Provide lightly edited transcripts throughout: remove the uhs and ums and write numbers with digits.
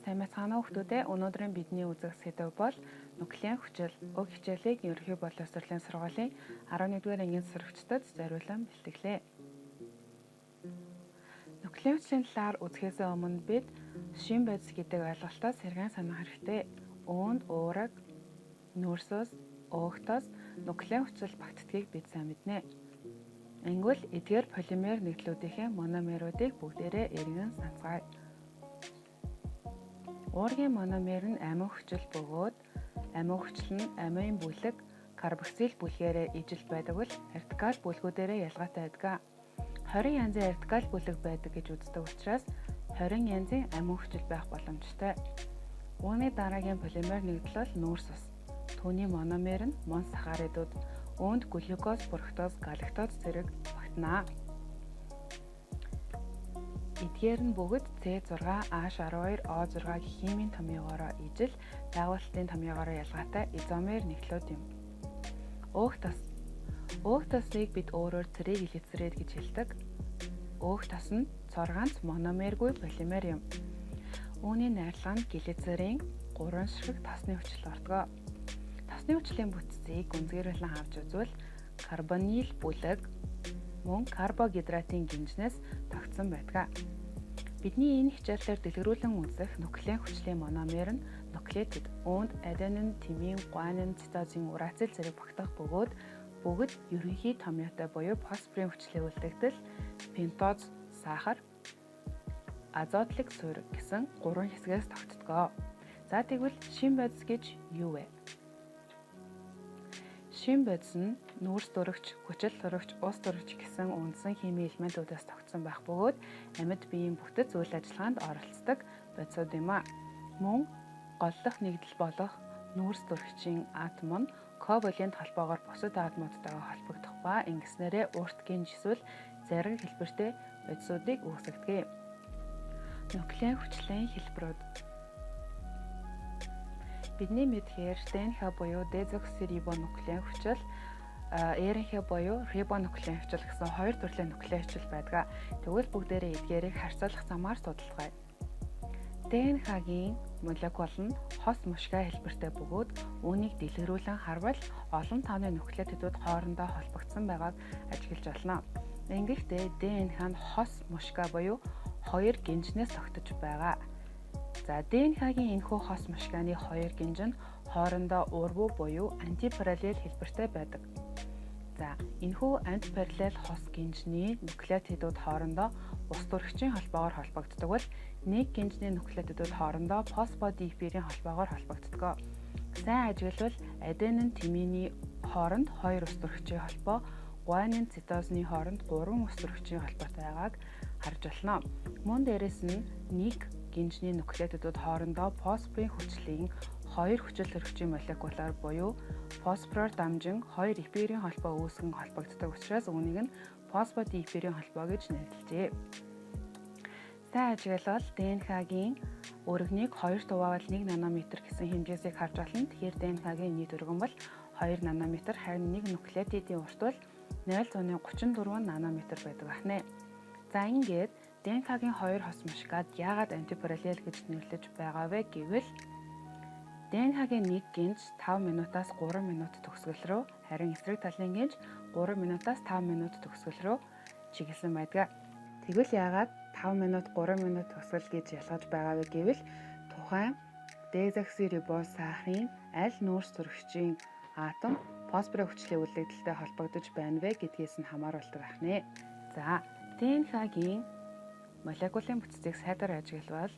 Сайн байцгаана уу хүмүүстээ. Өнөөдрийн бидний үзэх сэдэв бол нуклеин хүчил. Уг хичээлийг Ерөнхий боловсролын сургуулийн 11-р ангийн сурагчдад зориулан бэлтгэлээ. Нуклеин хүчлийн талаар үзэхээс өмнө бид шим бодис гэдэг ойлголтоос сэргээн санах хэрэгтэй. Үүнд уураг, нүүрс ус, өөх тос, нуклеин хүчил багтдгийг бид сайн мэднэ. Ингэвэл эдгээр полимер нэгдлүүдийнхээ мономеруудыг бүгдээрээ эргэн санацгаая. Уургийн мономер нь амин хүчил бөгөөд амин хүчил нь амин бүлэг карбоксил бүлгээрээ ижил байдаг бол радикал бүлгүүдээрээ ялгаатай байдаг. 20 янзын радикал бүлэг байдаг гэж үздэг учраас 20 янзын амин хүчил байх боломжтой. Үүний дараагийн полимер нэгдэл бол нүүрс ус. Түүний мономер нь моносахаридууд, үүнд глюкоз, фруктоз, галактоз зэрэг багтана. Эдгээр нь бүгд C6H12O6 гэх химийн томьёогоороо ижил, байгуулалтын томьёогоороо ялгаатай изомер нэгдлүүд юм. Өөх тос. Өөх тосыг бид өөрөөр триглицерид гэж хэлдэг. Өөх тос нь цор ганц мономергүй полимер юм. Үүний найрлага нь глицерин 3 ширхэг тосны хүчил ордог. Тосны хүчлийн бүтцийг гүнзгийрүүлэн авч үзвэл карбонил бүлэг мөн карбогидратын гинжнээс тогтсон байдаг. Бидний энэ хичээлээр дэлгэрүүлэн үзэх нуклеин хүчлийн мономер нь нуклеотид. Үүнд аденин, тимин, гуанин, цитозин, урацил зэрэг багтах бөгөөд бүгд ерөнхий томьёотой буюу фосфорын хүчлийн үлдэгдэл, пентоз, сахар, азотлог суурь гэсэн гурван хэсгээс тогтдог. За, тэгвэл шим бодис гэж юу вэ? Шим бодис нь нүүрс төрөгч, хүчил төрөгч, ус төрөгч гэсэн үндсэн химийн элементүүдээс тогтсон байх бөгөөд амьд биеийн бүтэц үйл ажиллагаанд оролцдог бодисууд юм а. Мөн голлох нэгдэл болох нүүрс төрөгчийн атом нь ковалент холбоогоор бусад атомуудтайгаа холбогдох ба ингэснээрээ урт гинж эсвэл зарга хэлбэртэй бодисуудыг үүсгэдэг. Нуклеин хүчлийн хэлбэрүүд. Бидний мэдэхээр ДНХ буюу дезоксирибонуклеин хүчил, РНХ буюу рибонуклеин хүчил гэсэн хоёр төрлийн нуклеин хүчил байдаг. Тэгвэл бүгдээрээ эдгээрийг харьцуулах замаар судалгаая. ДНХ-гийн молекул нь хос мушгай хэлбэртэй бөгөөд үүнийг дэлгэрүүлэн харвал олон тооны нуклеотидууд хоорондоо холбогдсон байгааг ажиглаж болно. Ингэхдээ ДНХ нь хос мушгай буюу хоёр гинжнээс тогтож байгаа. За, ДНХ-гийн энэхүү хос мушгайны хоёр гинж нь хоорондоо урвуу буюу антипараллел хэлбэртэй байдаг. За, энэхүү антипараллел хос гинжний нуклеотидууд хоорондоо ус төрөгчийн холбоогоор холбогддог бол нэг гинжний нуклеотидууд хоорондоо фосфодиэфирийн холбоогоор холбогддог. Сайн ажиглавал аденин тиминий хооронд хоёр ус төрөгчийн холбоо, гуанин цитозны хооронд гурван ус төрөгчийн холбоотой байгааг харж болно. Мөн дээрэс нь нэг гинжний нуклеотидууд хоорондоо фосфорын хүчлийн хоёр хүчил төрөгчийн молекулаар буюу фосфороор дамжин хоёр эфирийн холбоо үүсгэн холбогддог учраас үүнийг нь фосфодиэфирийн холбоо гэж нэрлэжээ. Сайн ажиглавал ДНХ-гийн өргөнийг 2 хуваавал 1 нанометр гэсэн хэмжээсийг харж болно. Тэгэхээр ДНХ-гийн нийт өргөн бол 2 нанометр, харин нэг нуклеотидын урт бол 0.34 нанометр байдаг байна. За, ингээд ДНК-гийн хоёр хос мушгад яагаад антипараллел гэж нэрлэж байгаа вэ гэвэл ДНК-гийн нэг гинж 5 минутаас 3 минут төгсгөл рүү, харин эсрэг талын гинж 3 минутаас 5 минут төгсгөл рүү чиглэсэн байдаг. Тэгвэл яагаад 5 минут, 3 минут төгсгөл гэж ялгаж байгаа вэ гэвэл тухайн дезоксирибоз сахарын аль нүүрс төрөгчийн атом фосфорын хүчлийн үлдэгдэлтэй холбогдож байна вэ гэдгээс нь хамааруулдаг байх нэ. За, ДНХ-гийн молекулын бүтцийг сайтар ажиглавал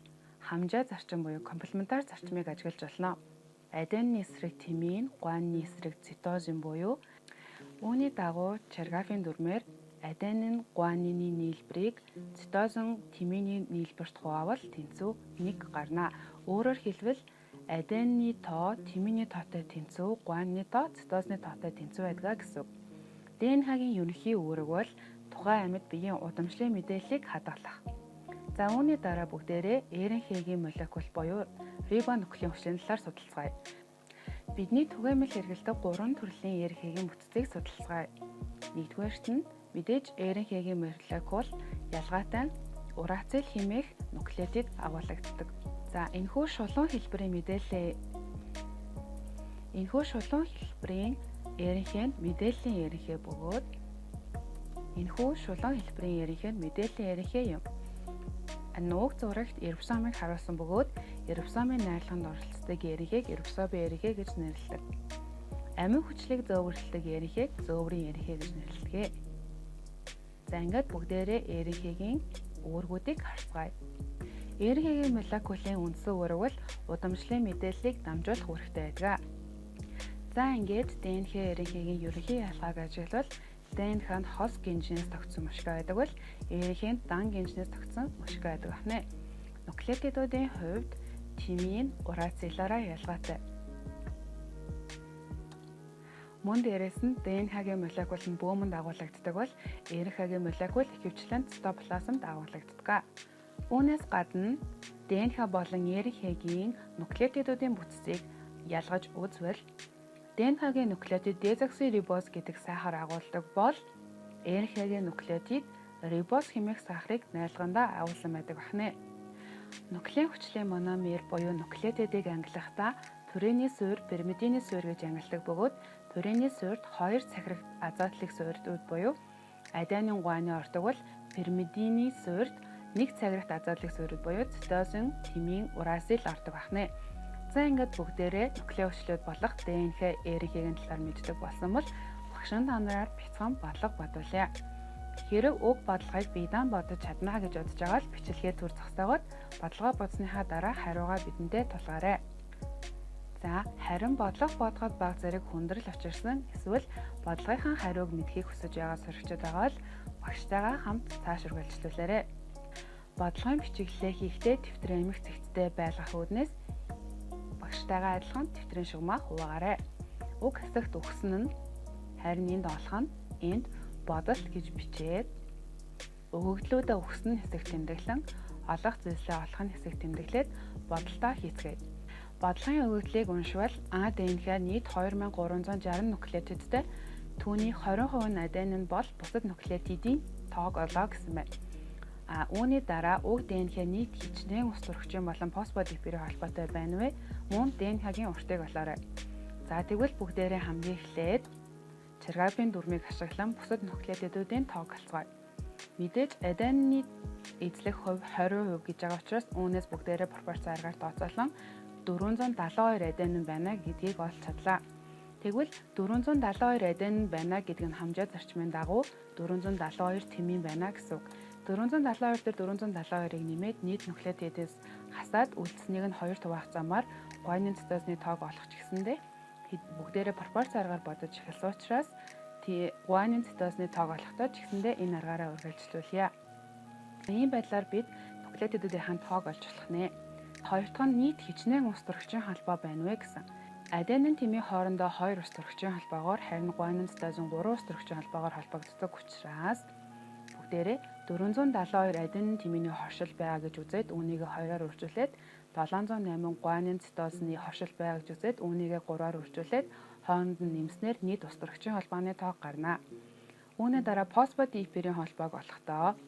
хамжаа зарчим буюу комплементар зарчмыг ажиглаж болно. Аденины эсрэг тимин, гуанины эсрэг цитозин буюу үүний дагуу Чаргафын дүрмээр аденин гуанины нийлбэрийг цитозин тиминий нийлбэрт хуваавал тэнцүү 1 гарна. Өөрөөр хэлбэл, аденины тоо тиминий тоотой тэнцүү, гуанины тоо цитозны тоотой тэнцүү байдаг гэсэн үг. ДНХ-гийн ерөнхий үүрэг бол тухайн амьд биеийн удамшлын мэдээллийг хадгалах. За, үүний дараа бүгдээрээ РНХ-гийн молекул буюу рибонуклеин хүчлийн талаар судалцгаая. Бидний түгээмэл хэрэглэдэг гурван төрлийн РНХ-гийн бүтцийг судалцгаая. Нэгдүгээрт нь мэдээж РНХ-гийн молекул ялгаатай нь урацил хэмээх нуклеотид агуулагддаг. За, энэхүү шулуун хэлбэрийн мэдээлэл энэхүү шулуун хэлбэрийн РНХ нь мэдээллийн РНХ бөгөөд энэхүү шулуун хэлбэрийн РНХ нь мэдээллийн РНХ юм. Нууг зурагт рибосомыг харуулсан бөгөөд рибосомын найрлаганд оролцдог РНХ-г рибосомын РНХ гэж нэрлэдэг. Амин хүчлийг зөөвөрлөдөг РНХ-г зөөврийн РНХ гэж нэрлэдэг. За, ингээд бүгдээрээ РНХ-гийн үүргүүдийг харцгаая. РНХ-гийн молекулын үндсэн үүрэг бол удамшлын мэдээллийг дамжуулах үүрэгтэй байдаг. За, ингээд ДНХ РНХ-гийн ерөнхий ялгааг ажиглавал ДНХ нь хос гинжнээс тогтсон мөшгөө байдаг бол РНХ нь дан гинжнээс тогтсон мөшгөө байдаг байна. Нуклеотидуудын хувьд тимин урацилаараа ялгаатай. Мөн дээрээс нь ДНХ-гийн молекул нь бөөмөнд агуулагддаг бол РНХ-гийн молекул ихэвчлэн цитоплазмд агуулагддаг. Үүнээс гадна ДНХ болон РНХ-гийн нуклеотидуудын бүтцийг ялгаж үзвэл ДНХ-гийн нуклеотид дезоксирибоз гэдэг сахар агуулдаг бол РНХ-гийн нуклеотид рибоз хэмээх сахарыг найрлагандаа агуулсан байдаг байна. Нуклеин хүчлийн мономер буюу нуклеотидыг ангилахдаа пурины суурь, пиримидины суурь гэж ангилдаг бөгөөд пурины суурьд хоёр цахираг азотлыг суурьдууд буюу аденин, гуанин ордог бол пиримидины суурьд нэг цагирагт азотлыг суурьуд буюу цитозин, тимин, урасил ордог байна. За, ингээд бүгдээрээ нуклеин хүчлүүд болох ДНХ, РНХ-ийн талаар мэддэг болсон бол багшин та нараар бяцхан бодлого бодуулъя. Хэрэв уг бодлогыг биедан бодож чадна гэж бодож байгаа бол бичлэгээ түр зогсоогоод бодлогоо бодсныхаа дараа хариугаа бидэнтэй тулгаарай. За, харин бодлого бодоход бага зэрэг хүндрэл учирсан эсвэл бодлогынхаа хариуг мэдэхийг хүсэж байгаа сурагчид байгаа бол багштайгаа хамт цааш үргэлжлүүлээрэй. Бодлогын бичиглэлээ хийхдээ дэвтрийн эмх цэгцтэй байлгах үүднээс багштайгаа адилхан дэвтрийн шугамаа хуваагаарай. Уг хэсэгт өгсөн нь харин энд олох нь энд бодолт гэж бичээд өгөгдлүүдээ өгсөн хэсэгт тэмдэглэн, олох зүйлсээ олох нь хэсэгт тэмдэглээд бодолтоо хийцгээе. Бодлогын өгөгдлийг уншвал АДНХ нийт 2360 нуклеотидтэй, түүний 20% нь аденин бол бусад нуклеотидын тоог олоо гэсэн байна. А үүний дараа уг ДНХ нийт хичнээн ус турхжин болон фосфодиэфирийн холбоотой байна вэ? Мөн ДНХ-гийн уртыг олоорой. За, тэгвэл бүгдээрээ хамгийн эхлээд Чаргабын дүрмийг ашиглан бусад нуклеотидуудын тоог олцгоё. Мэдээж аденины эзлэх хувь 20% гэж байгаа учраас үүнээс бүгдээрээ пропорц аргаар тооцоолон 472 аденин байна гэдгийг олж чадлаа. Тэгвэл 472 аденин байна гэдэг нь хамжаа зарчмын дагуу 472 тимин байна гэсэн үг. 472 дээр 472-ыг нэмээд нийт нуклеотидээс хасаад үлдсэнийг нь 2 хуваах замаар гуанин цитозны тоог олох ч гэсэндээ бүгдээрээ пропорц аргаар бодож эхэлсэн учраас гуанин цитозны тоог олохдоо ч гэсэндээ энэ аргаараа үргэлжлүүлье. Ийм байдлаар бид нуклеотидуудын тоог олж болох нэ. Хоёр дахь нь нийт хичнээн ус турхжин холбоо байна вэ гэсэн. Аденин тимийн хоорондоо 2 ус турхжин холбоогоор, харин гуанин цитозын 3 ус турхжин холбоогоор холбогддог учраас бүгдээрээ 472 аденин тиминий хоршил байгаа гэж үзээд үүнийг 2-оор үржүүлээд, 708 гуанин цитозны хоршил байгаа гэж үзээд үүнийг 3-аар үржүүлээд хооронд нь нэмснээр нийт ус турхжин холбооны тоог гарна. Үүний дараа фосфодиэфирийн холбоог олохдоо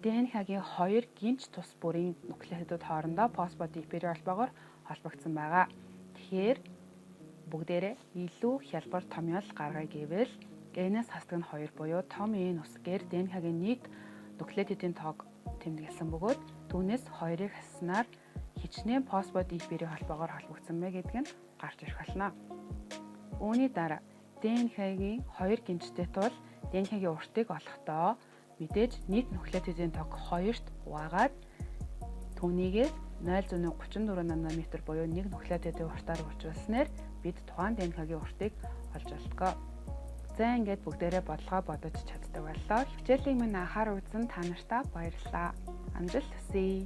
ДНХ-гийн хоёр гинч тус бүрийн нуклеотидууд хоорондоо фосфодиэфирийн холбоогоор холбогдсон байгаа. Тэгэхээр бүгдээрээ илүү хялбар томьёол гаргая гэвэл N-ээс хасдаг нь 2 буюу том N үсгээр ДНХ-гийн нийт нуклеотидын тоог тэмдэглэсэн бөгөөд түүнээс 2-ыг хасснаар хичнээн фосфодиэфирийн холбоогоор холбогдсон бэ гэдг нь гарч ирэх болно. Үүний дараа ДНХ-гийн хоёр гинжтэй тул ДНХ-гийн уртыг олохдоо мэдээж нийт нуклеотидын тоог хоёрт хуваагаад түүнийгээ 0.34 нанометр буюу нэг нуклеотидын уртаар үржүүлснээр бид тухайн ДНХ-гийн уртыг олж олдгоо. За, ингээд бүгдээрээ бодлогоо бодож чаддаг боллоо. Хичээлийг минь анхаар үзсэн та нартаа баярлалаа. Амжилт хүсье.